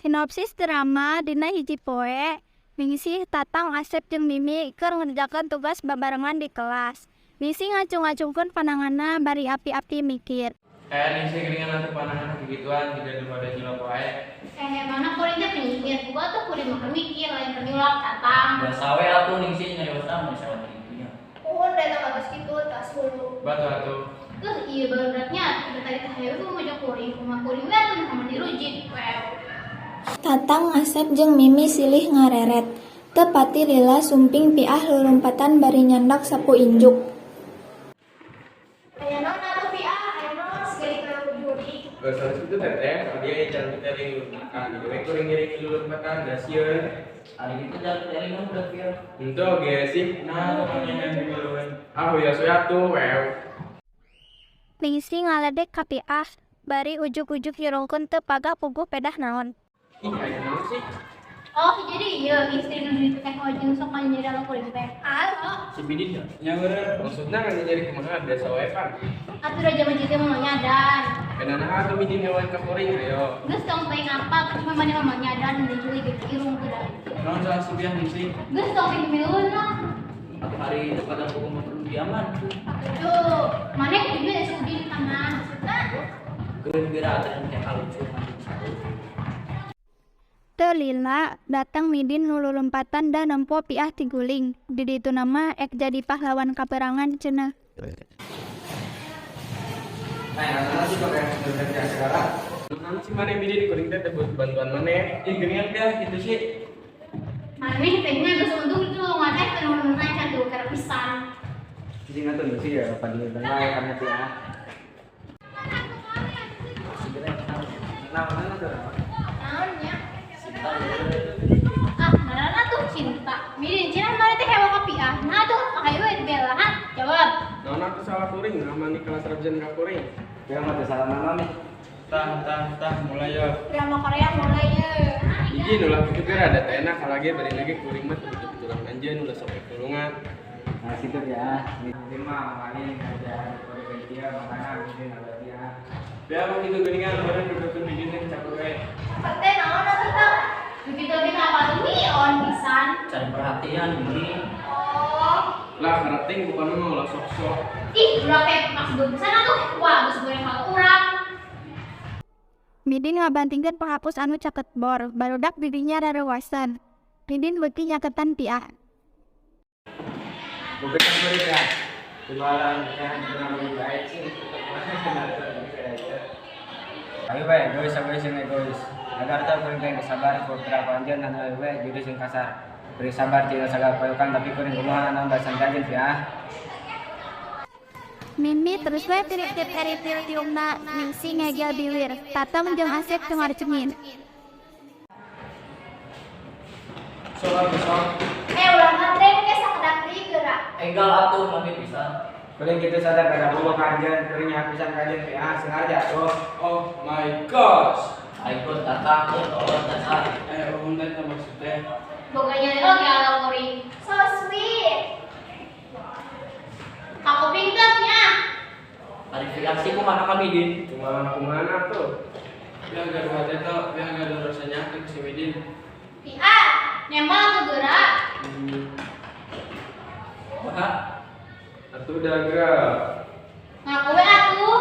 Sinopsis drama dina hiji poe, Ningsih, Tatang, Asep jeung Mimi keur ngerjakeun tugas babarengan di kelas. Ningsih ngacung-ngacungkeun pananganna bari api-api mikir. Kayak Ningsih geuningan atuh pananganna kikituan jiga nu bade nyulap wae. Eh, mana kuring teh penyihir, buka tuh kuring mah mikir lain keur nyulap, Tatang. Biasa we atuh Ningsih nyariosna mun sewot kitu nya. Uhun da eta mah geus kitu tas hulu. Batu atuh. Terus iya baruratnya, udah tadi teh hayu ku mojo kuring, kumaha kuring we atuh nah dirujit. Wow. Tatang, Asep jeung Mimi silih ngareret. Teu pati lila sumping Piah lulumpatan bari nyandak sapu injuk. Aya naon atuh, Piah? Aya naon segala ka jurig? Geus sanes kitu, Teteh, tadi aya jalmi teh lulumpatan. Jadi we kuring ngiring lulumpatan da sieun. Ari kitu jalan teh mah udah pieu. Henteu oge sih. Nah, temannya dimiluan. Ah, wios we atuh, wew. Ningsih ngaledek ka Piah bari ujug-ujug nyurungkeun teu pagah puguh pedah naon. Ih, aya naon sih? Oh, jadi iya istri nu ditu teh jeung sok nyeri ala kuring teh. Halo. Si Bidin ya? Nya meureun, maksudna nyeri kumaha biasa wae pan. Atuh da jaman jieu mah nyadan. Beda naha atuh Midin hewan ka kuring ayo. Geus tong teuing apa, cuma maneh mah nyadan diculik gitu irung teh da. Naon salah si Piah, Ningsih? Geus tong teuing milueun lah. Atuh hari itu pada hukum perlu diaman. Atuh, maneh kudu geus udin kana maksudna. Geureun geura teh teh kalucu. Teu lila datang Midin nu lulumpatan da nempo Piah tiguling. Di dituna mah ek jadi pahlawan kaperangan cenah. Nah, naon sih kok kayak sekarang? Naon sih maneh, Midin? Kuring teh teu butuh bantuan maneh. Ih, geuningan Piah kitu sih. Maneh teh nya geus untung itu lowongan teh teu nu acan tuh keur pisan. Jadi nggak tuh sih ya pada wae karena Piah. Nah, mana tuh? Naon nya? Cinta. Ah, mana tuh cinta. Midin cenah maneh teh hewa ka Piah. Nah tuh ayo we dibela ha. Jawab. Naon atuh salah kuring? Nah, mani kelas revision ka kuring. Piah mah teu salah nama nih. Tah, tah, tah, mulai ya. Drama Korea mulai ye. Hiji ulah kitu geura da teh enak kalage bari lagi kuring mah teu butuh pitulungan anjeun, ulah sok pitulungan. Nah, situ ya. Midin mah paling aja kode dia makanya Midin ada dia. Piah mah kitu geuningan meureun dudukkeun Midin teh cakur we. Cepet teh naon atuh tah? Begitu kita apa tuh on pisan. Cari perhatian ini. Oh, Lah karating bukan mah ulah sok-sok. Ih, udah kayak maksud gue pisan atuh. Wah, geus goreng hal urang. Midin ngabantingkeun penghapus anu caket bor, barudak didinya rareuwasan. Midin beuki nyaketan Piah. Bukan mereka. Jualan kan lebih baik sih. Ayo bae, egois egois yang egois. Agar tahu kuring teh sabar beberapa anjeun dan ayo bae judes yang kasar. Beri sabar tidak sagala payokan tapi kuring kumaha naon bahasan anjeun ya. Mimi terus we tirip-tirip eritir tiungna. Ningsih ngegel biwir. Tatang jeung Asep cengar-cengir. Sok atuh sok. Eh, ulah ngadreng ke sakedak deui geura. Enggal atuh mami pisan. Kuring kitu sadar kada boga ka anjeun, kuring nyapisan ka anjeun ya sengaja tuh. Oh my gosh. Ayo tatang teu tolong dasar. Eh, uhun teh teu maksud teh. Boga nyeri oge ala kuring. So sweet. Aku pinternya. Ari reaksi kumaha ka Midin? Kumaha kumaha tuh? Piah gaduh hate teh, piah gaduh rasa nyakeun si Midin. Piah, nembak atuh geura. Kumaha? Atuh da geura. Ngaku we atuh.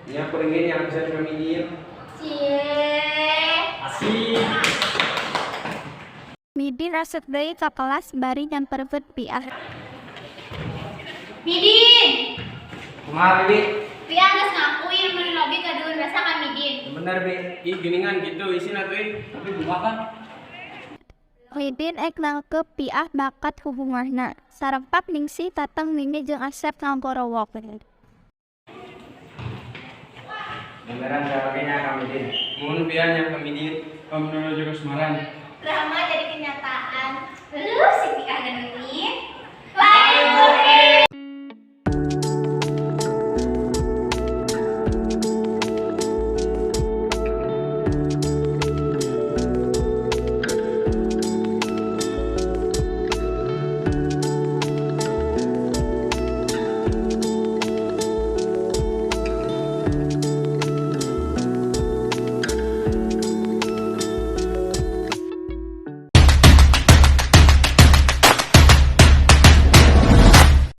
Nya kuring ge nyapisan ka Midin. Cie. Asik. Midin asup deui ka kelas bari nyamperkeun Piah. Midin. Kumaha Bibi? Piah geus ngakuin mun oge gaduh rasa ka Midin. Bener Bi. Ih, geuningan kitu isin atuh ih. Tapi kumaha kan? Midin ek nangkep Piah bakat hubunganna. Sarempak Ningsih, Tatang, Mimi jeung Asep ngagorowok. Beneran sabagainya ka Midin. Mun Piah nya ka Midin, pamnulu juga semaran. Drama jadi kenyataan. Lu si Piah geuning.